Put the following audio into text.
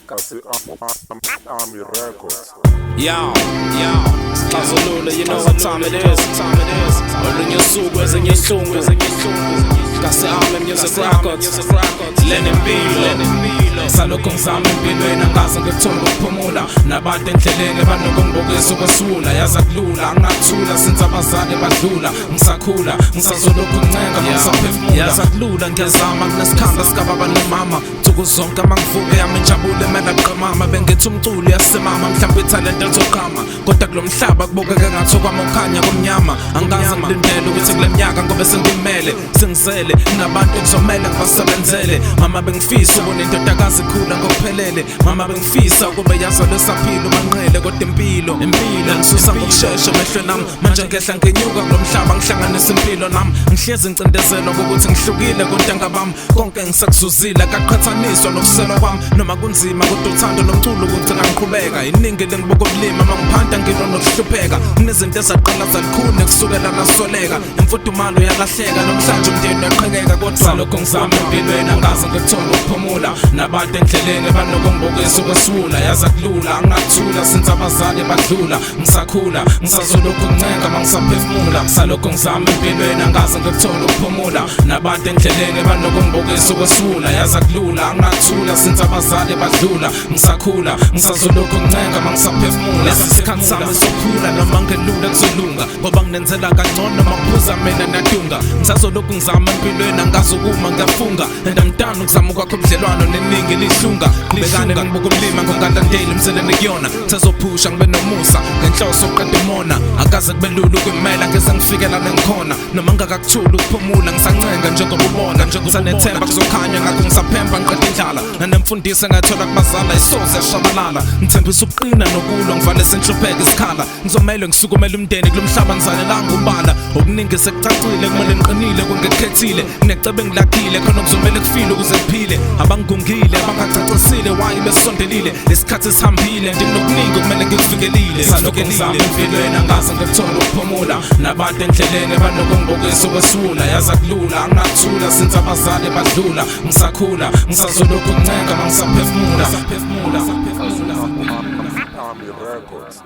Kasi Army Records. Yo, yo, Xazulula, you know what time it is. Time it is. Olunye usuku ezinye inhlungu. Kasi Army Music Records. Lena impilo. Salokhu ngizama empilweni angaze ngikuthole ukuphumula. Nabantu endleleni banokungibukisa ukwesula. Yaza kulula, angathula since abazali badlula. Ngisakhula, ngisazolokhu ngincenga ngisaphefumula. Yaza kulula ngiyazama kunesikhala sikababa nomama. Nsuku zonke mangivuke yami injabulo emela qamama. Bengithi umculo uyasimama mhlawumbe ithalente lizoqhama. Kodwa kulo mhlaba kubukeka ngathi okwami ukukhanya kumnyama. Angikaze ngilindele ukuthi kule minyaka ngobe sengimele sengizele nabantu ekuzomele ngibasebenzele. Mama bengifisa ukubona indodakazi ikhula ngokuphelele. Mama bengifisa ukube yazalwa esaphila umanqele. Kodwa impilo impilo ngisusa ngokushesha emehlweni ami. Manje ngehla ngenyuka kulo mhlaba ngihlanganisa impilo nami. Ngihlezi ngicindezelwa ukuthi ngihlukile kontanga bami. Konke ngisakuzuzile akaqhathaniswa nokuselwa kwami. Noma kunzima kodwa uthando nomculo kugcina ngiqhubeka. Iningi lengibuka ubulima mangiphanta ngilo nokuhlupheka. Kunezinto ezaqala zalikhuni kusukela nasweleka. Imfudumalo yalahleka namhlanje umndeni uyaqhekeka. Kodwa salokhu ngizama empilweni angaze ngikuthole ukuphumula. Nabantu endleleni banokungibukisa ukwesula. Yaza kulula angathula since abazali badlula. Ngisakhula ngisazolokhu ngincenga mangisaphefumula. Salokhu ngizama empilweni angaze ngikuthole ukuphumula. Nabantu endleleni banokungibukisa ukwesula. Yaza kulula angathula since abazali badlula. Ngisakhula ngisazolokhu ngincenga mangisaphefumula. Lesi sikhathi sami sokukhula noma ngelula kuzolunga. Ngoba nginenzela kangcono mangiphuza mina nadunga. Ngisazolokhu ngizama empilweni angazukuma ngiyafunga. And I'm done ukuzama ukwakha ubudlelwano neningi lihlunga. Qhubekane ngibuka umlima ngongalandeli emzeleni kuyona. Ngisazophusha ngibe nomusa ngenhloso yokuqeda umona. Akaze kube lula ukuyimela ngeze ngifikela nengikhona. Noma ngingakakuthuli ukuphumula ngisancenga njengoba ubona. Ngisanethemba kuzokhanya ngakho ngisaphemba ngiqeda indlala. Nanemfundiso engayithola kubazala isoze yashabalala. Ngithembisa ukuqina nokulwa ngivale senhlupheko isikhala. Ngizomele ngisukumele umndeni kulo mhlaba ngizalelanga ubala. Okuningi sekucacile kumele ngiqinile kungekukhethile. Nginecebo engilakhile khona kuzomele kufile ukuze kuphile. Abangigungile abangacacisile why besondelile. Isikhathi sihambile ndinokuningi okumele ngikuvikelile. Salokhu ngizama empilweni angaze ngikuthole ukuphumula. Nabantu endleleni banokungibukisa ukwesula. Yaza kulula angathula since abazali badlula. Ngisakhula ngisazolokhu ngincenga mangisaphefumula. Army Records.